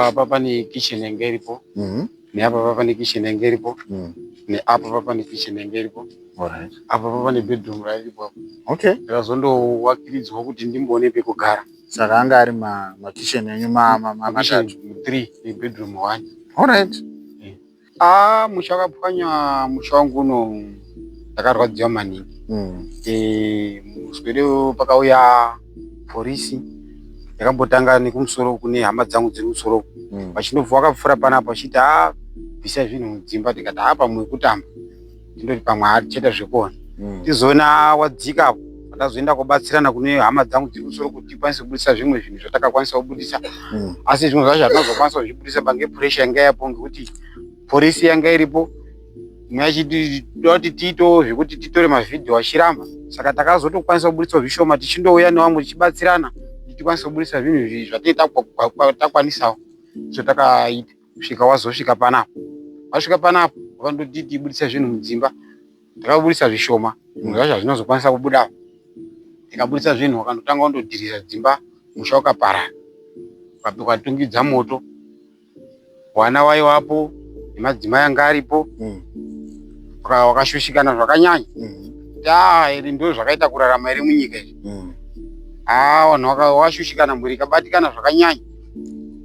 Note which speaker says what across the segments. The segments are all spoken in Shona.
Speaker 1: Apa pane kitchen yange iripo. Neapa pa pane kitchen yange iripo. Neapa pa pane kitchen yange iripo. Apa pa pane bedroom rairipo apa. Ndakazondowakiridzwa kuti ndimboone pekugara.
Speaker 2: Saka anga ari makitchen enyu matatu?
Speaker 1: 3 nebedroom 1.
Speaker 2: Alright.
Speaker 1: Ah, musha wakapwanywa, musha wangu uno ndakarwadziwa maningi. Muswere pakauya porisi yakambotanga nekumusoro kune hama dzangu dziri kumusoro, vachindobva vakapfuura panapa vachiti, "Ha, bvisai zvinhu mudzimba." Tikati, "Ha, pamwe kutamba." Tindoti pamwe hatichaita zvekuona. Tizoona wadzika apo patazoenda kubatsirana kune hama dzangu dziri kumusoro kuti tikwanise kubudisa zvimwe zvinhu zvatakakwanisa kubudisa, asi zvimwe zvacho hatinazokwanisa kuzvibudisa pange pressure yanga yapo, ngekuti porisi yanga iripo, imwe yachitoda kuti tiitewo zvekuti titore mavhidhiyo achiramba. Saka takazotokwanisa kubudisa zvishoma, tichindouya nevamwe tichibatsirana kuti tikwanise kubudisa zvinhu izvi zvatinenge takwanisawo. So takaita kusvika wazosvika panapa. Wasvika panapa, wakandoti tibudise zvinhu mudzimba. Takabudisa zvishoma, zvimwe zvacho hazvinazokwanisa kubudawo. Tikabudisa zvinhu, wakandotanga kundodhirisa dzimba, musha ukaparara, ukatungidza moto. Wana waiwapo nemadzimai anga aripo wakashushikana zvakanyanya. Kuti iri ndo zvakaita kurarama iri munyika izvi. Haa, vanhu wakashushikana, mhuri ikabatikana zvakanyanya,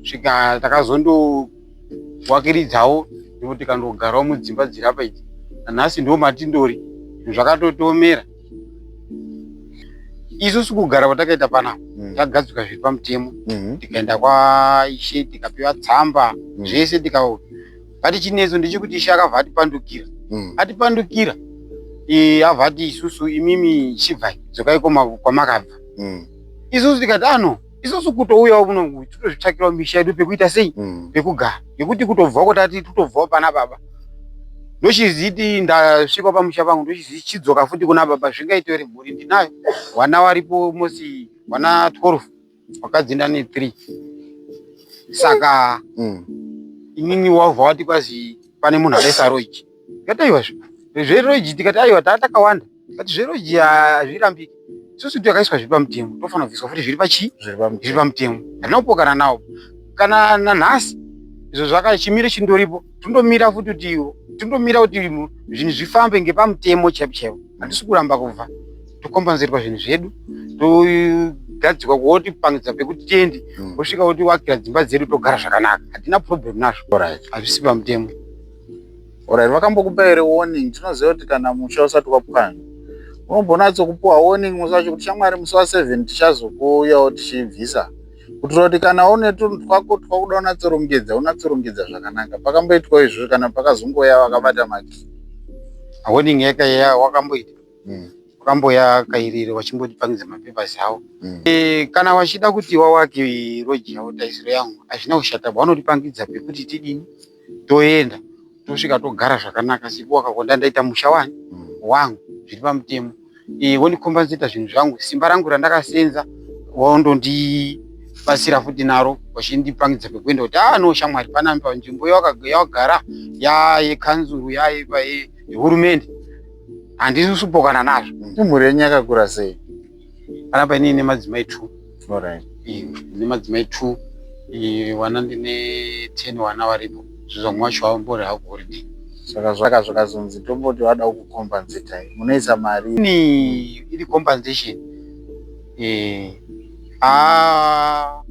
Speaker 1: svika takazondowakiridzawo, ndipo tikandogarawo mudzimba dziri apa idzi. Nanhasi ndo matindori, zvinhu zvakatotiomera isusu. Kugara kwatakaita panapa, tagadzika zviri pamutemo, tikaenda kwaishe, tikapiwa tsamba, zvese tika. But chinetso ndechekuti ishe akabva atipandukira. Atipandukira, abva ati isusu, "Imimi chibvai, dzokai kwamakabva." Isusu tikati, "Ano, isusu kutouyawo kuno totozvitsvakirawo misha yedu pekuita sei, pekugara, ngekuti kutobvawo tati totobvawo pana baba, ndochiziti ndasvika pamusha pangu, ndochizi chidzoka futi kuna baba, zvingaite here? Mhuri ndinayo, wana waripo mosi, wana 12, wakadzi ndane 3. Saka inini wabva wati kwazi pane munhu adaisa roji." Tikati, "Aiwa, zveroji." Tikati, "Aiwa, taa takawanda." Tikati, "Zveroji hazvirambiki. Isusu takaiswa zviri pamutemo, tofanira kubviswa futi zviri pachii, zviri pamutemo. Hatina kupokana nawo kana nanhasi. Izvo zvaka chimiro chindoripo, tindomira futi kuti tindomira kuti zvinhu zvifambe ngepamutemo chaipo chaipo. Hatisi kuramba kubva tokombanzirwa zvinhu zvedu, togadzikwa kuotipangidza pekuti tiende, wosvika wotiwakira dzimba dzedu, togara zvakanaka. Hatina problem nazvo, hazvisi pamutemo."
Speaker 2: Alright, vakambokupa here warning? Tinoziva kuti kana musha usati wapwanywa, unombonatsokupiwa warning musi wacho kuti, "Shamwari, musi wa7 tichazokuuyawo tichibvisa," kuitira kuti kana une tunhu twako twakuda unatsorongedza, unatsorongedza zvakanaka. Pakamboitwa izvozvo kana pakazongouya vakabata maki?
Speaker 1: Warning yaka wakamboita, wakamboya kairiro vachimbotipangidza mapapers avo. Kana vachida kuti wawake roji yavo, taisiro yangu, hazvina kushata, vanotipangidza pekuti tidini, toenda, tosvika, togara zvakanaka sekuwaka ndaita musha wani wangu zviri pamutemo. Wondikombanseta zvinhu zvangu, simba rangu randakasenza, wondondibatsira futi naro, vachindipangidza pekuenda kuti, "Ah no, shamwari, panapa nzvimbo yawagara yayekanzuru, yehurumende, handisi kusupokana nazvo."
Speaker 2: Imhuri yenyu yakakura sei?
Speaker 1: Panapa inini nemadzimai 2. Nemadzimai 2, wana ndine 10, wana varipo. Zvamwe wacho vambori hako holiday.
Speaker 2: Saka zvaka zvakazonzi tomboti vada kukukombansetai, munoisa mari?
Speaker 1: Ini iri compensation, ah,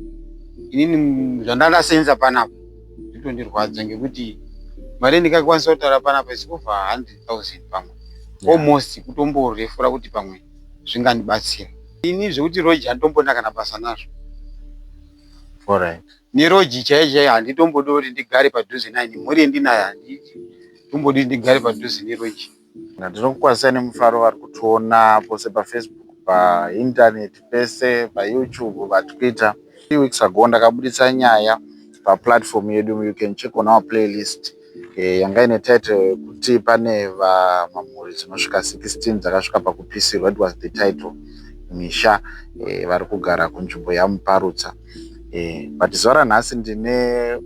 Speaker 1: inini zvandandasenza panapa zvitondirwadza, ngekuti mari ndingakwanisa kutaura panapa is over 100,000 pamwe, almost kutomborefura kuti pamwe zvingandibatsira ini. Zvekuti roji handitombona kana basa nazvo. Neroji chaiyo chaiyo handitombodi kuti ndigare padhuze nayo, nemhuri yendinayo handitombodi ndigare padhuze neroji.
Speaker 2: Ndinokukwazisai nemufaro vari kutiona pose paFacebook, paindaneti pese, paYouTube, paTwitter. 3 weeks ago ndakabudisa nyaya paplatform yedu, you can check on our playlist, yanga ine title yekuti pane vamamhuri dzinosvika 16 dzakasvika pakupisirwa. It was the title, misha vari kugara kunzvimbo yaMuparutsa. But zuva ranhasi ndine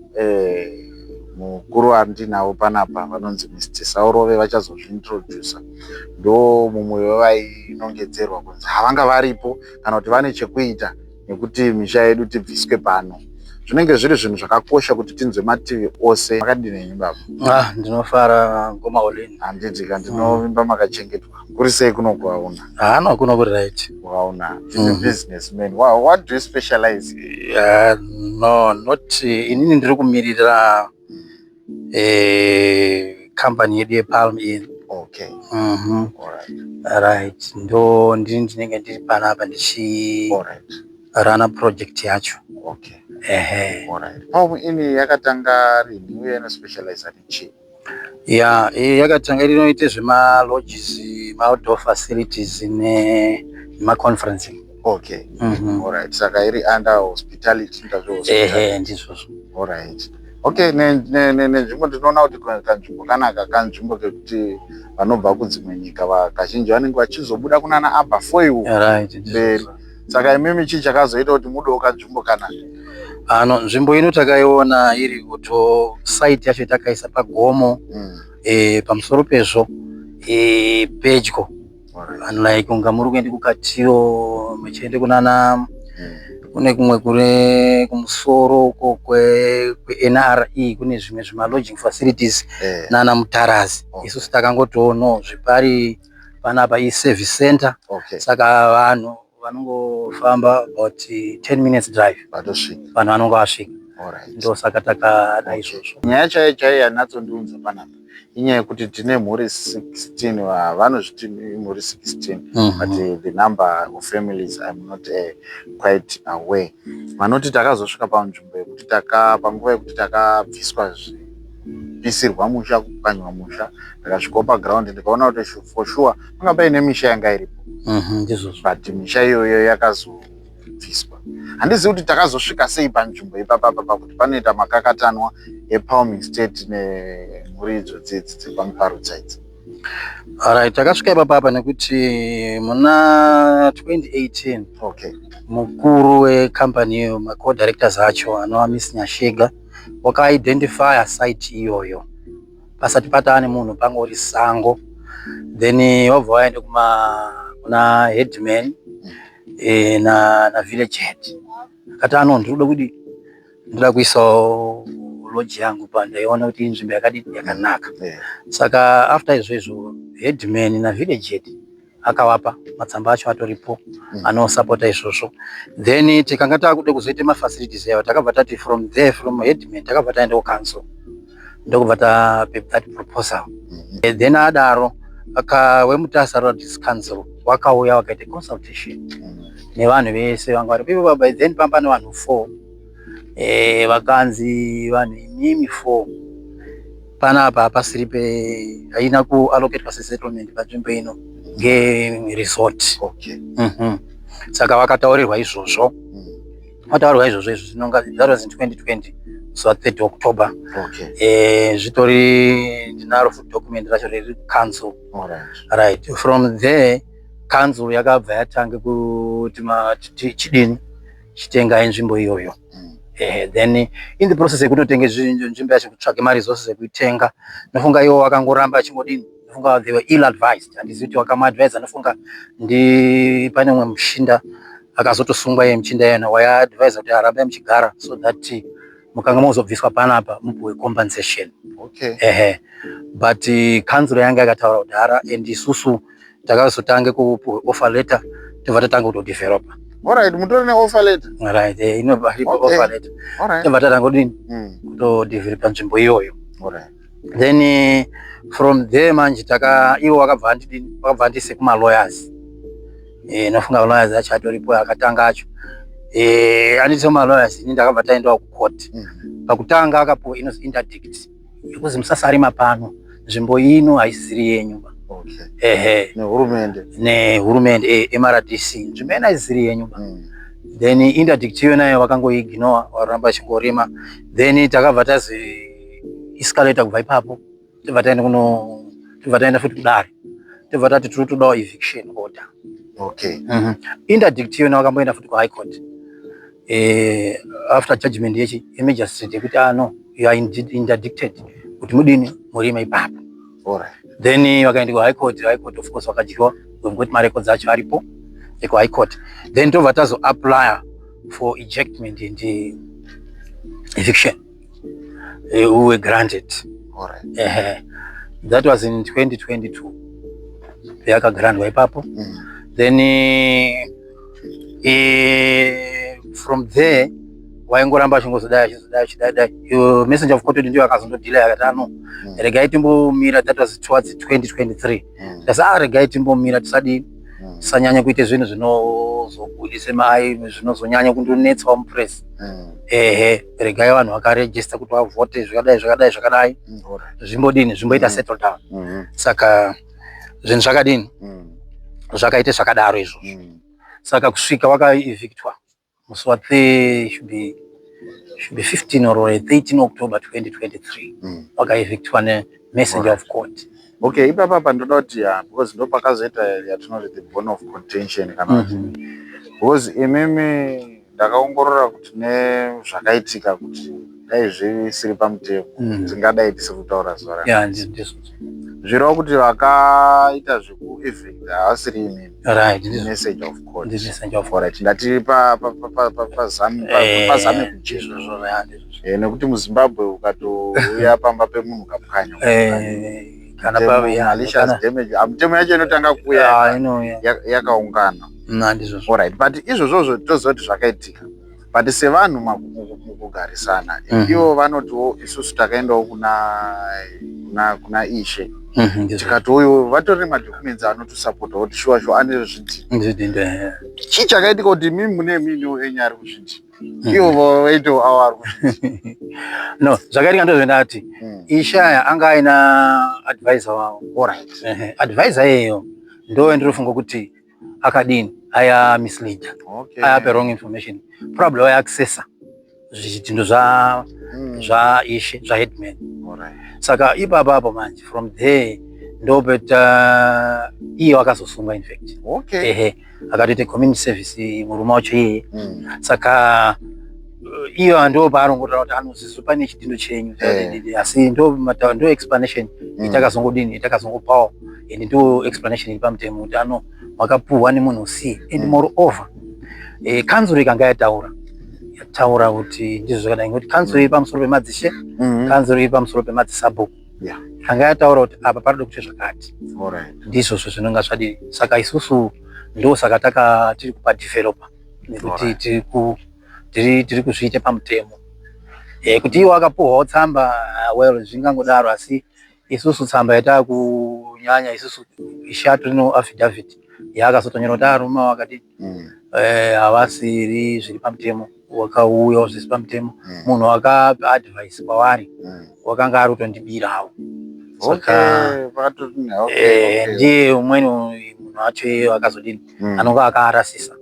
Speaker 2: mukuru wandinavo panapa, vanonzi Mr Saurove, vachazozviintrodusa. Ndo mumwe wevainongedzerwa kunzi havanga varipo kana kuti vane chekuita nekuti misha yedu tibviswe pano. Zvinenge zviri zvinhu zvakakosha kuti tinzwe mativi ose. Makadini henyu, baba?
Speaker 3: Ah, ndinofara, ngoma Olin.
Speaker 2: Handiti ka, ndinovimba makachengetwa. Kuri sei kuno kwauna?
Speaker 3: Haano kuno kuri right.
Speaker 2: Wauna tine businessman. Wow, what do you specialize
Speaker 3: in? No, not inini ndiri kumirira company yedu yePalm Inn. Right, ndo ndini ndinenge ndiri panapa ndichirana project yacho. Ehe.
Speaker 2: Alright. Palm Inn yakatanga rini uye inospecialize nechii?
Speaker 3: Ya, yakatanga inoite zvemalodges, maoutdoor facilities nemaconferencing.
Speaker 2: Alright, saka iri under hospitality, inoita zvehospitality?
Speaker 3: Ehe, ndizvozvo.
Speaker 2: Alright, okay. Nenzvimbo ndinoona kuti kanzvimbo kanaka, kanzvimbo kekuti vanobva kudzimwe nyika kazhinji vanenge vachizobuda kunana Aberfoyle mberi. Saka imimi chii chakazoita kuti mudewo kanzvimbo kanaka?
Speaker 3: Ano nzvimbo ino takaiona iri kuto site yacho takaisa pagomo. Pamusoro pezvo pedyo, unlike kunga muri kuenda kuKatiro muchiende kunana kune kumwe kure kumusoro uko kweNRE, kune zvimwe zvemalodging facilities nana Mutarazi. Isusu takangotono zvipari panapa iservice center. Saka vanhu vanongofamba about 10 minutes drive.
Speaker 2: Vatosvika.
Speaker 3: Vanhu vanonge vasvika. Ndosaka takada izvozvo.
Speaker 2: Nyaya chaiyo chaiyo yanyatsondiunza panapa inyaya yekuti tine mhuri 16, vanozviti mhuri 16, but the number of families I'm not quite aware. Vanoti takazosvika panzvimbo yekuti panguva yekuti takabviswa, zvipisirwa musha, kupwanywa musha, ndakasvikawo paground ndikaona kuti for sure panga paine misha yanga iripo.
Speaker 3: Ndizvozvo.
Speaker 2: But misha iyoyo yakazobviswa. Handizivi kuti takazosvika sei panzvimbo ipapapa pakuti panoita makakatanwa ePalm Estate nemhuri idzodzi idzi dzekwaMuparutsa idzi.
Speaker 3: Alright, takasvika ipapapa nekuti muna 2018 mukuru wekambani iyo, maco-directors acho anova Miss Nyashega, wakaidentifya site iyoyo pasati pataa nemunhu, pangori sango. Then wabva waenda kuna headman na village head, akati ano ndinoda kuti ndoda kuisawo lodge yangu pa ndaiona kuti inzvimbo yakadini, yakanaka. Saka after izvozvo headman navillage head akavapa matsamba acho atoripo anosapota izvozvo. Then tikanga takuda kuzoita mafacilities ayo, takabva tati from there, from headman takabva taenda kucouncil, ndokubva tape that proposal. Then adaro weMutasa Rural District Council wakauya wakaita consultation nevanhu vese vanga varipo ipo. By then pamba nevanhu four. Vakanzi vanhu imimi four panapa hapasiri pe haina kuallocatwa sesettlement panzvimbo ino ngeresort. Saka vakataurirwa izvozvo. Vataurirwa izvozvo, izvo zvinonga that was in 2020, musi wa30 October. Zvitori ndinaro futi document racho riri council. Right, from there council yakabva yatanga kuti chidini, chitengai nzvimbo iyoyo. Then in the process yekutotenga nzvimbo yacho, kutsvake maresources ekuitenga, nofunga iwo vakangoramba achingodini, nofunga they were ill advised. Handizivi kuti wakamuadvisa, nofunga ndi pane umwe muchinda akazotosungwa iye muchinda iyena waiadvisa kuti arambe muchigara so that mukanga mozobviswa panapa mupiwe compensation. Ehe, but council yanga yakataura kudhara and isusu takazotange kupuwe offer letter, tobva tatanga kutodevelopa.
Speaker 2: Alright, mutori neoffer letter?
Speaker 3: Right, inobva iripo offer letter. Tobva tatanga kudini, kutodevelopa nzvimbo iyoyo. Then from there manje taka ivo vakabva andidini, vakabva andise kumalawyers. Nofunga lawyers acho atoripo akatanga acho. Andise kumalawyers, ini ndakabva taendawo kucourt. Pakutanga akapuwa inozi interdict yekuzi musasarima pano, nzvimbo ino haisisiri yenyu. Ehe.
Speaker 2: Nehurumende?
Speaker 3: Nehurumende, MRDC, nzvimbo ino haisisiri yenyu. Then interdict iyo nayo vakangoignore, varamba vachingorima. Then takabva tazi escalate kubva ipapo, tobva taenda kuno, tobva taenda futi kudare, tobva tati tiri kutodawo eviction order. Interdict iyona vakamboenda futi kuHigh Court after judgment yechi yemagistrate yekuti ah no, you are interdicted kuti mudini, murime ipapo. Then vakaenda kuHigh Court. High Court of course vakadyiwa. We've got marecords acho aripo ekuHigh Court. Then tobva tazoapplya for ejectment and Eviction we were granted. That was in 2022 yakagrandwa ipapo. Then from there waingoramba achingozodai, achizodai, achidai dai. Iyo messenger of court ndiyo akazondodhila, akati ano regai timbomira. That was towards 2023. Ndasi a regai timbomira, tisadii, tisanyanya kuite zvinhu zvinozobudise mai, zvinozonyanya kundonetsawo mupress. Ehe, regai vanhu vakarejista kuti vavhote, zvakadai, zvakadai, zvakadai, zvimbodini, zvimboita settle down. Saka zvinhu zvakadini, zvakaite zvakadaro izvozvo. Saka kusvika wakaevictwa musi wa should be 15 or 13 October 2023, wakaevictwa nemessenger of court.
Speaker 2: Okay, ipapa pandoda kuti ya, because ndo pakazoita yatinoti the bone of contention kana kuti, because imimi ndakaongorora kuti nezvakaitika, kuti dai zvisiri pamutemo, tingadai tisiri kutaura zuva
Speaker 3: ra Ya, ndizvo.
Speaker 2: Zvireva kuti vakaita zvekuevict havasiri imimi?
Speaker 3: Right.
Speaker 2: Message of court.
Speaker 3: Ndimessenger of
Speaker 2: Alright, ndati pazame kujeka.
Speaker 3: Ndizvozvo, ya, ndizvozvo.
Speaker 2: Nekuti muZimbabwe ukatouya pamba pemunhu ukapwanya,
Speaker 3: Kana pa ya,
Speaker 2: malicious
Speaker 3: kana
Speaker 2: damage, ah, mitemo yacho inotanga kuuya
Speaker 3: Ah, inouya.
Speaker 2: yakaungana.
Speaker 3: Ndizvozvo.
Speaker 2: Alright, but izvozvozvo toziva kuti zvakaitika, but sevanhu mukugarisana, ivo vanotiwo isusu takaendawo kuna ishe, tikati uyu vatori nemadocuments anotosapota kuti shuwa shuwa ane zvidhina.
Speaker 3: Ndizvo.
Speaker 2: Chii chakaitika kuti mimi mune miniwo enyu ari kuzvidhina, ivo vaitawo avo ari kuzvidhina?
Speaker 3: No, zvakaitika ndozvendati, ishaya anga aina advisor wavo. Advisor iyeyo ndo ndinofunga kuti akadini, aya mislead, ayape wrong information, probably waiaccessa zvidhindo zva zvaishe, zvaheadman. Saka ipapapo manje, from there ndopeta iye wakazosungwa in fact. Ehe, akatoita community service murume wacho iyeye. Saka iyo ndo paanongotaura kuti anozizo pane chidhindo chenyu. Asi ndo explanation itakazongodini, itakazongopawo, and ndo explanation iri pamutemo kuti ano wakapuhwa nemunhu usiye. And moreover, kanzuro ikanga yataura kuti ndizvo zvakadai, nekuti kanzuro iri pamusoro pemadzishe, kanzuro iri pamusoro pemadzisabhuku, ikanga yataura kuti apa paroda kuita zvakati, ndizvozvo zvinonga zvadii. Saka isusu ndo saka taka tiri kupa developer nekuti tiri kuzviita pamutemo. Kuti iwo akapuhwawo tsamba, well, zvingangodaro, asi isusu tsamba yataakunyanya isusu, ishato rino affidavit yaakazotonyora kuti arume wakati havasiri zviri pamutemo, wakauyawo zvisiri pamutemo. Munhu wakapa advice kwavari wakanga ari kutondibirawo. Saka ndiye umweni munhu wacho iye akazodini, anonga akaarasisa.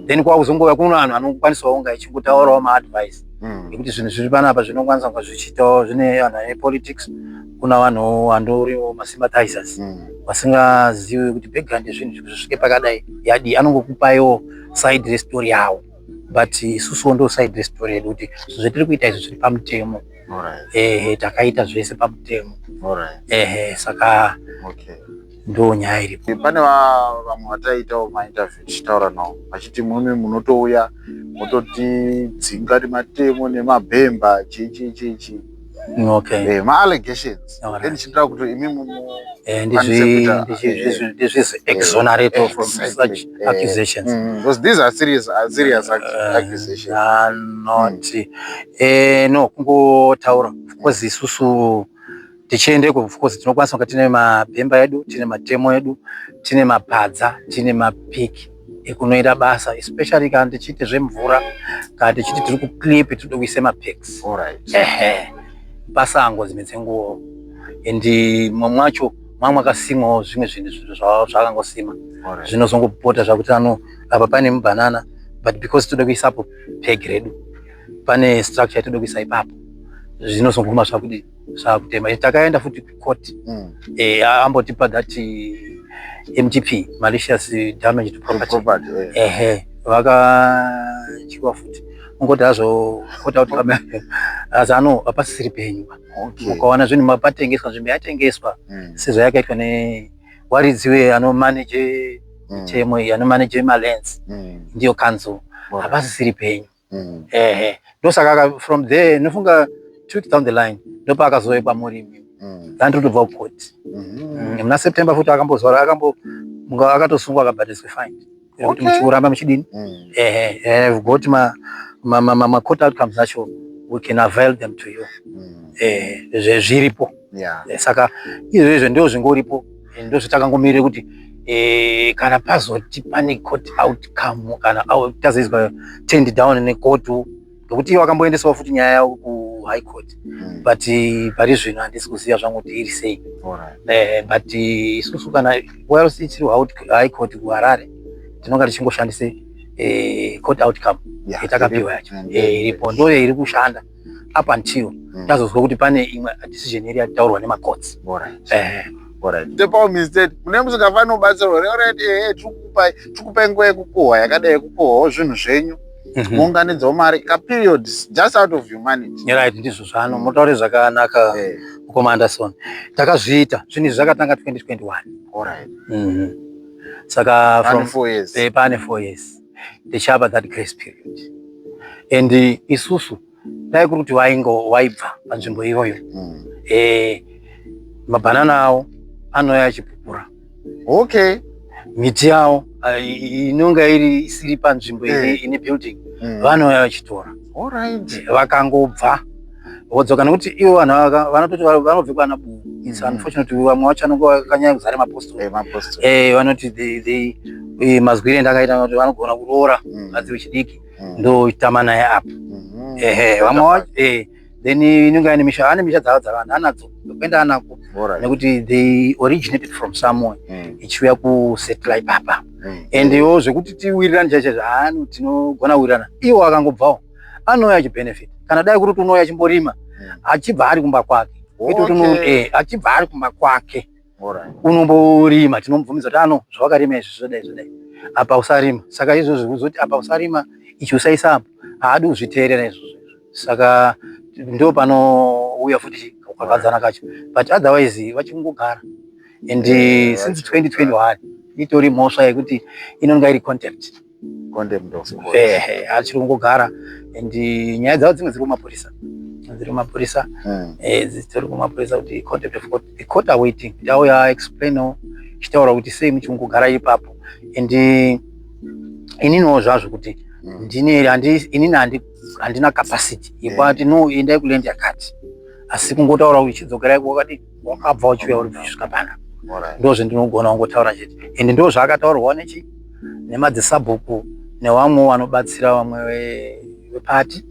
Speaker 3: Then kwakuzongouya kuno vanhu vanokwanisawo kunge achingotaurawo maadvice ekuti zvinhu zviri panapa zvinokwanisa kunge zvichiitawo zvine vanhu vane politics, kuna vanhu vandoriwo masympathizers vasingazivi kuti background yezvinhu kuti zvisvike pakadai yadii, anongokupaiwo side restory yavo. But isusuwo ndo side restory yedu kuti zvinhu zvatiri kuita izvi zviri pamutemo. Ehe, takaita zvese pamutemo. Ehe, saka ndo nyaya iripo.
Speaker 2: Pane vamwe vataiitawo mainterview tichitaura navo vachiti mumi munotouya mototidzinga nematemo nemabhemba, chii chii chii chii. Maallegations. Then ndichitira kuti imi
Speaker 3: Ndizvizi exonerate from such accusations.
Speaker 2: Because these are serious accusations.
Speaker 3: Not no, kungotaura. Of course isusu tichiendeko, of course tinokwanisa kunge tine mabhemba edu, tine matemo edu, tine mapadza, tine mapiki ekunoita basa, especially kana tichiite zvemvura, kana tichiti tiri kuclip, tinoda kuise mapegs. Ehe, pasango dzimwe dzenguva, and mumwe mwacho mamwakasimwawo zvimwe zvinhu, zvinhu zvavakangosima zvinozongopota zvakuti ano apa pane mubanana, but because toda kuisapo peg redu, pane structure yatoda kuisa ipapo, zvinozongoma zvakudi zvakutema. Takaenda futi kucourt. Ambotipa that MTP, malicious damage to property.
Speaker 2: Property.
Speaker 3: Ehe, vakadyiwa futi. Ungoti hazvo court outcome asi ano hapasisiri penyu. Ukaona zvinhu mapatengeswa, nzvimbo yatengeswa sezvayakaitwa newaridziwe anomanage mitemo iyi, anomanage malands, ndiyo council, hapasisiri penyu. Ehe, ndosaka from there nofunga 2 weeks down the line ndopaakazoekwa murimi. Ndandiri kutobva kukoti. Muna September futi akambozwara, akambo akatosungwa, akabhadhariswa fine yekuti muchiuramba muchidini. Ehe, I've got ma court outcomes acho, we can avail them to you. Zviripo. Saka izvozvo ndo zvingoripo, ndo zvatakangomirira kuti kana pazoti pane court outcome, kana tazoizwa turned down nekotu, ngekuti iwo akamboendesawo futi nyaya yavo kuHigh Court. But pari zvino handisi kuziva zvangu kuti iri sei. But isusu kana whilst ichiri High Court kuHarare, tinonga tichingoshandise court outcome yatakapiwa yacho. Iripo, ndo iri kushanda up until tazozwa kuti pane imwe decision iri yataurwa nemacourts.
Speaker 2: Alright. Tepawo instead mune musingafaniri kubatsirwa here? Alright, ehe, tiri kupai nguva yekukohwa yakadai, yekukohwawo zvinhu zvenyu, muunganidzawo mari kaperiod, just out of humanity.
Speaker 3: Right, ndizvo zvano mutaure zvakanaka. Mukoma Anderson, takazviita zvinhu izvi zvakatanga 2021. Saka
Speaker 2: Pane
Speaker 3: from
Speaker 2: 4 years.
Speaker 3: Pane 4 years tichapa that grace period, and isusu dai kuri kuti waingo waibva panzvimbo iyoyo, mabhanana awo anouya achipupura. Miti yawo inonga iri isiri panzvimbo ine building, vanouya vachitora. Vakangobva vodzoka, nekuti ivo vanhu vanototi vanobve kwana Buwu. It's unfortunate kuti vamwe vacho vanonge vakanyanya kuzara mapostori.
Speaker 2: Mapostori.
Speaker 3: Vanoti mazwire endakaita kuti vanogona kuroora mukadzi wechidiki, ndotama naye apa. Ehe, vamwe vacho then inonga ine misha, ane misha dzavo dzavana anadzo kuenda anako, nekuti they originated from somewhere, ichiuya kusettle ipapa. And iwo zvekuti tiwirirane chaizvo, haano tinogona kuwirirana. Iwo akangobvawo anouya achibenefit. Kana dai kuri kuti unouya achimborima achibva ari kumba kwake, kwete kuti achibva ari kumba kwake, unomborima, tinomubvumidza kuti ano zvawakarima izvi zvodai zvodai, apa usarima. Saka izvozvo kuzoti apa usarima, ichi usaisa apa, haadi kuzviteerera izvozvo. Saka ndo panouya futi kukakadzana kacho, but otherwise vachingogara. And since 2021 itori mhosva yekuti inonga iri contempt.
Speaker 2: Contempt of court.
Speaker 3: Ehe, achiri kungogara, and nyaya dzavo dzimwe dziri kumapurisa, dziri kumapurisa. Dzitori kumapurisa kuti contempt of court, the court are waiting kuti auya explainawo, chitaura kuti sei muchingogara ipapo. And ininiwo zvazvo kuti ndine inini handina capacity yekuti no, endai kuland yakati, asi kungotaura kuti chidzokerai wakadi wakabva uchiuya uri kusvika pana. Ndo zvendinogona kungotaura chete, and ndo zvaakataurwawo nechi nemadzisabhuku nevamwewo vanobatsira vamwe vepati.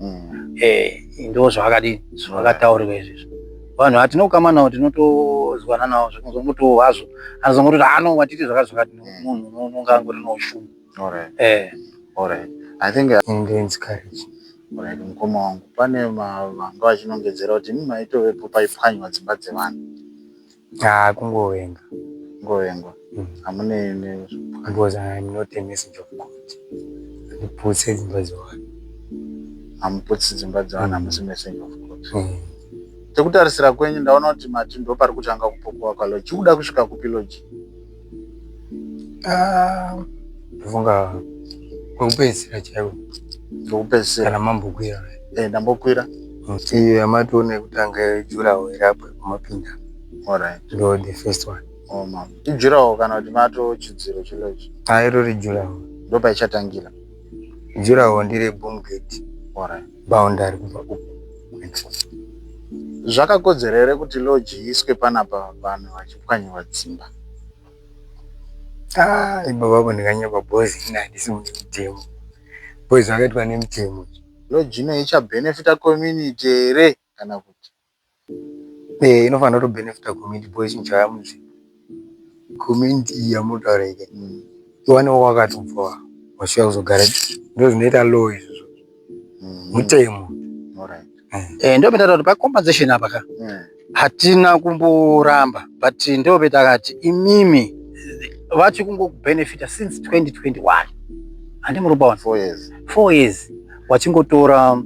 Speaker 3: Ndo zvakadini, zvakataurirwa izvizvo. Vanhu hatinokama navo, tinotozwana navo, zvekuzongoto hazvo anozongototi ano watiti zvakati zvakati, munhu unonga angori noushungu.
Speaker 2: Alright. I think
Speaker 4: Ingenzi Courage.
Speaker 2: Alright, mukoma wangu, pane vanga vachinongedzera kuti imi maitovepo paipwanywa dzimba dzevanhu.
Speaker 4: Ah, kungovenga.
Speaker 2: Ngovengwa. Hamune
Speaker 4: Because I am not a messenger of God. Handiputse dzimba dzevanhu.
Speaker 2: Hamuputsi dzimba dzevanhu, hamusi messenger of God.
Speaker 4: Mm.
Speaker 2: Sekutarisira kwenyu, ndaona kuti mati ndo pari kutanga kupokowa kwalodge. Chikuda kusvika kupi lodge?
Speaker 4: Ah, ndofunga kwekupedzisira chaiko.
Speaker 2: Ndokupedzisira.
Speaker 4: Kana mambokwira.
Speaker 2: Eh, ndambokwira.
Speaker 4: Iyo yamatoona yekutanga, durawall irapo yekumapinda. Ndo the first one.
Speaker 2: Oh, mama. Idurawall kana kuti mato chidziro chelodge?
Speaker 4: Ah, irori durawall.
Speaker 2: Ndo paichatangira.
Speaker 4: Durawall ndire boom gate. Boundary kubva uku.
Speaker 2: Zvakakodzera here kuti lodge iiswe panapa vanhu vachipwanyiwa dzimba?
Speaker 4: Ah, ipapapo ndinganyapa boss, ini handisi mune mutemo. Boys vakaitwa nemutemo.
Speaker 2: Lodge ino ichabhenefita community here kana kuti?
Speaker 4: Eh, inofanira kutobenefita community boys, chinhu chauya munzvimbo. Community iyi yamunotaura ike iwanewo wakatobva wasvika kuzogara, ndo zvinoita law izvozvo. Mutemo.
Speaker 3: Ndo petataura kuti pacompensation apa ka, hatina kumboramba, but ndo petakati imimi vachi kungobhenefita since 2021, handi muri kubaona?
Speaker 2: 4 years.
Speaker 3: 4 years vachingotora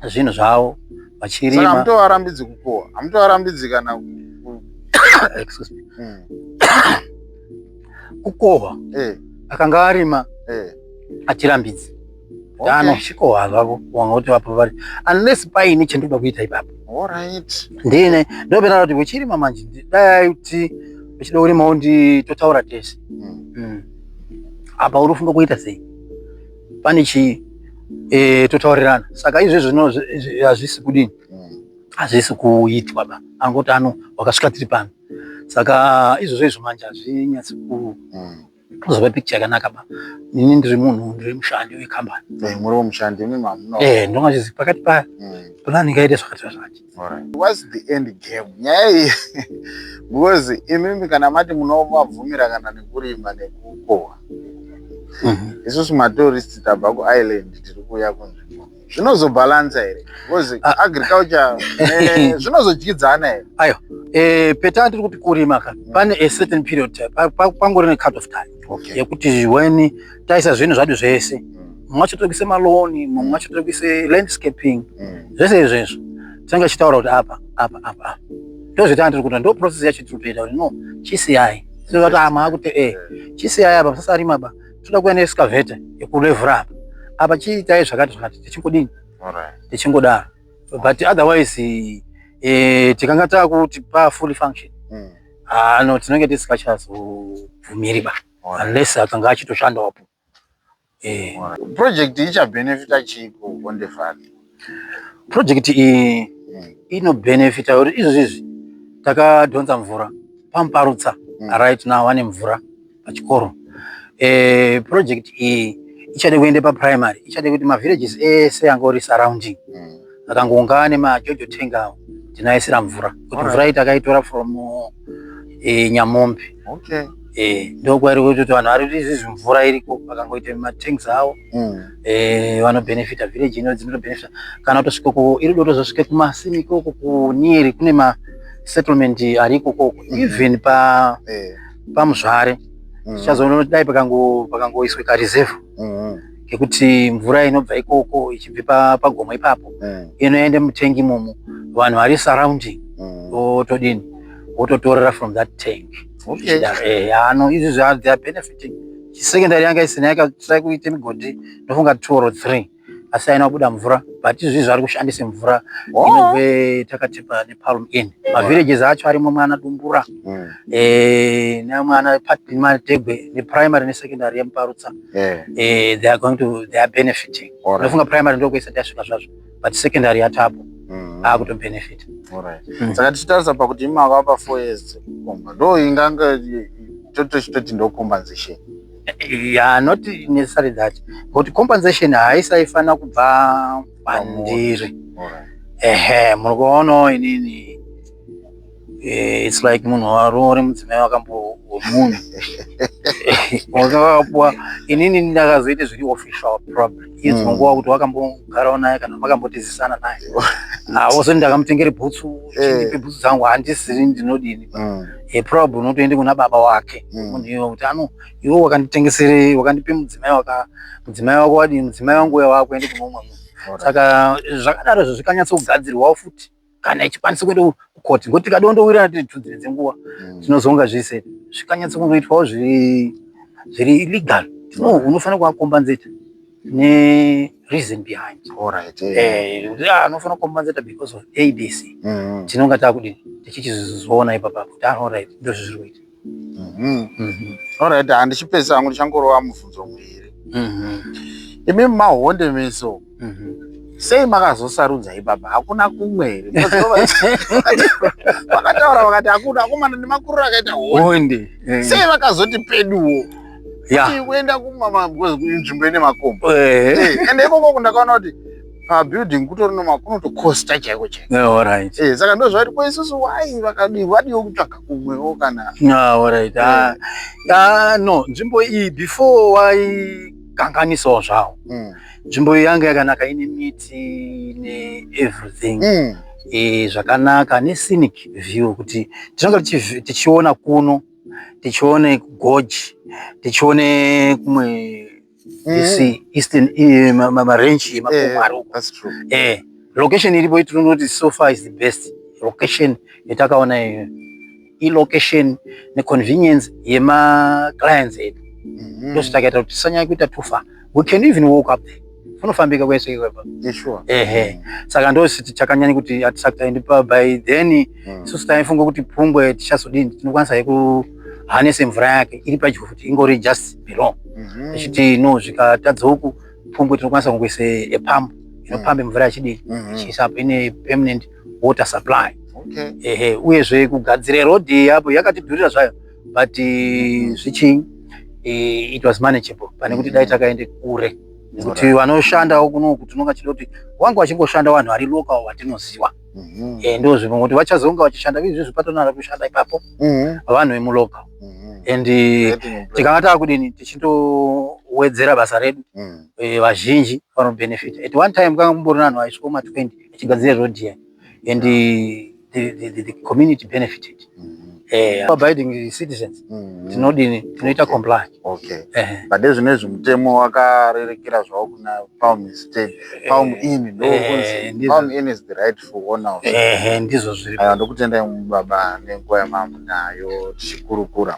Speaker 3: zvinhu zvavo
Speaker 2: Saka
Speaker 3: vachirima.
Speaker 2: Hamutovarambidzi kukohwa, hamutovarambidzi kana
Speaker 3: Excuse me. Kukohwa, akanga arima, atirambidzi. Ano chikohwa zvako wanga kuti vapo vari unless paine chandinoda kuita ipapo.
Speaker 2: Alright.
Speaker 3: Ndine ndopena kuti uchirima manje dai kuti uchida kurimawo ndi totaura tese. Apa uri kufunga kuita sei? Pane chii? Totaurirana. Saka izvezvi zvino hazvisi kudini? Hazvisi kuitwa ba. Angoti ano wakasvika tiri pano. Saka izvozvo izvo manje hazvinyatsi ku kuzova picture yakanaka ba. Ini ndiri munhu, ndiri mushandi wekambani.
Speaker 2: Muri mushandi imi mamuno.
Speaker 3: Ndonga chizi pakati pa plan ingaite zvakati zvakati.
Speaker 2: Alright. What's the end game? Nyaya iyi, because imimi kana mati munovabvumira kana nekurima nekukohwa, isusu matourist tabva kuisland tiri kuuya kunzvimbo, zvinozobhalansa here? Because agriculture zvinozodyidzana here?
Speaker 3: Ayo, peta tiri kuti kurima ka, pane a certain period, pangori necut of time yekuti when taisa zvinhu zvadu zvese, mumwe wacho tiri kuise malawns, mumwe wacho tiri kuise landscaping, zvese izvezvo tinenge tichitaura kuti apa apa apa apa ndozvetanga tiri kuita, ndo process yacho tiri kutoita kuti no, chisiyai sezvati ama akuti chisiyai apa, musasarima ba, toda kuya neexcavator yekulevhura apa apa, chiitai zvakati zvakati, tichingodini, tichingodaro. But otherwise tikanga takuti pa fully function, ah no, tinenge tisingachazobvumiri ba, unless akanga achitoshandawopo.
Speaker 2: Project ichabhenefita chii kuHonde Valley?
Speaker 3: Project iyi inobhenefita kuti izvozvizvi takadhonza mvura paMuparutsa. Right now vane mvura pachikoro. Project iyi ichade kuende paprimary, ichade kuti mavillages ese angori surrounding akangoungana nemajojo tank awo, tinaisira mvura kuti mvura iyi takaitora from Nyamombe. Ndokwairi kuti vanhu vari kuti izvizvi mvura iriko, vakangoita matanks avo, vanobhenefita, village ino dzinotobhenefita kana kutosvika iri kutozosvika kumasimi ikoko kunear, kune masettlement ari ikokoko, even pa paMuzvare. Tichazoona kuti dai pakangoiswe kareserve kekuti mvura inobva ikoko ichibve pagomo ipapo inoende mutengi imomo, vanhu vari surrounding votodini, vototorera from that tank. Ano izvi they are benefiting. Secondary yanga isina, yakatry kuita migodhi ndofunga 2 or 3, asi haina kubuda mvura, but izvizvi vari kushandisa mvura inobve takatipa nePalm Inn. Mavillages acho arimo mwana Dumbura, nemwana Mategwe, neprimary nesecondary yeMuparutsa. They are going to they are benefiting. Ndofunga primary ndokuisati yasvika zvazvo, but secondary yatapo, akutobhenefita.
Speaker 2: Saka tichitarisa pakuti imi makavapa 4 years dzekukomba, ndo ingange totochitoti ndo compensation?
Speaker 3: Yeah, not necessarily that, kuti compensation haisaifanira kubva kwandiri. Ehe, muri kuonawo inini, it's like munhu waroore mudzimai wakambo wemunhu wakakapuwa. Inini ndakazoita zviri official, probably idzimwe nguva kuti wakambogarawo naye kana makambotizisana naye, wozoti ndakamutengere bhutsu, chindipe bhutsu dzangu, handisiri ndinodini. Probably unotoende kuna baba wake munhu iwe kuti ano iwe wakanditengesere, wakandipe mudzimai waka mudzimai wako wadini, mudzimai wangu uya wakuende kune umwe munhu. Saka zvakadaro izvo zvikanyatsogadzirwawo futi kana ichikwanisa kuenda kukoti, ngokuti tikadondowirirana tiri tudzire dzenguva, tinozonga zvese zvikanyatsokundoitwawo zviri legal. No, unofanira kuvacompensate nereason behind. Kuti unofanira kucompensate because of ABC. Tinonga takudini, tichichizoona ipapapo kuti alright, ndozvizviri kuita.
Speaker 2: Alright, handichipedzisa hangu, ndichangorova mubvunzo muviri. Imi mahonde meso, sei makazosarudza ipapa? Hakuna kumwe here? Vakataura vakati hakuna akomana nemakuriro akaita honde.
Speaker 3: Honde.
Speaker 2: Sei vakazoti peduwo? Kuti kuenda kumama, because nzvimbo ine makombo. Ende ikoko ndakaona kuti pabuilding kutori kunotokosta chaiko chaiko. Saka ndozvati ko isusu wai vakadii, vadiwo kutsvaga kumwewo kana?
Speaker 3: Ah, alright. Ah, ah, no, nzvimbo iyi before waikanganisawo zvawo. Nzvimbo iyi yanga yakanaka, ine miti neeverything. Zvakanaka nescenic view kuti tinonga tichiona kuno, tichione gorge, tichione kumwe this eastern marange emakomo ari uko.
Speaker 2: That's true.
Speaker 3: Location iripo tinoti so far is the best location yatakaona iyo, ilocation neconvenience yemaclients edu. Ndozvatakaita kuti tisanyanya kuita too far. We can even walk up there. Kunofambika kwese ikwepa.
Speaker 2: Sure.
Speaker 3: Ehe, saka ndo chakanyanya kuti atisati taendi pa by then. Isusu taifunga kuti Pungwe tichazodini, tinokwanisa kuhanese mvura yake iri padyo futi, ingori just below. Tichiti no, zvikatadza uku Pungwe tinokwanisa kungoise a pump inopambe mvura yachidini, ichiisapo ine permanent water supply. Ehe, uyezve kugadzira rodhi yapo yakatidhurira zvayo, but zvichi it was manageable pane kuti dai takaende kure, nekuti vanoshandawo kunoku tinonga chida kuti wange vachingoshanda vanhu vari local vatinoziva. Ndo zvimwe kuti vachazonga vachishanda izvezvi patonara kushanda ipapo vanhu vemulocal and
Speaker 2: Getting impressed.
Speaker 3: Tikanga taakudini, tichindowedzera basa redu, vazhinji vanobenefit. At one time kanga kumbori vanhu vaisvika ma20 vachigadzira road iya and the community benefited. Abiding citizens, tinodini, tinoita comply.
Speaker 2: But ezvinezvi mutemo wakarerekera zvawo kuna Palm Estate, Palm Inn, ndokunzi Palm Inn is the rightful owner of it.
Speaker 3: Ehe, ndizvo zviri.
Speaker 2: Aiwa, ndokutendai baba nenguva yamamunayo tichikurukura.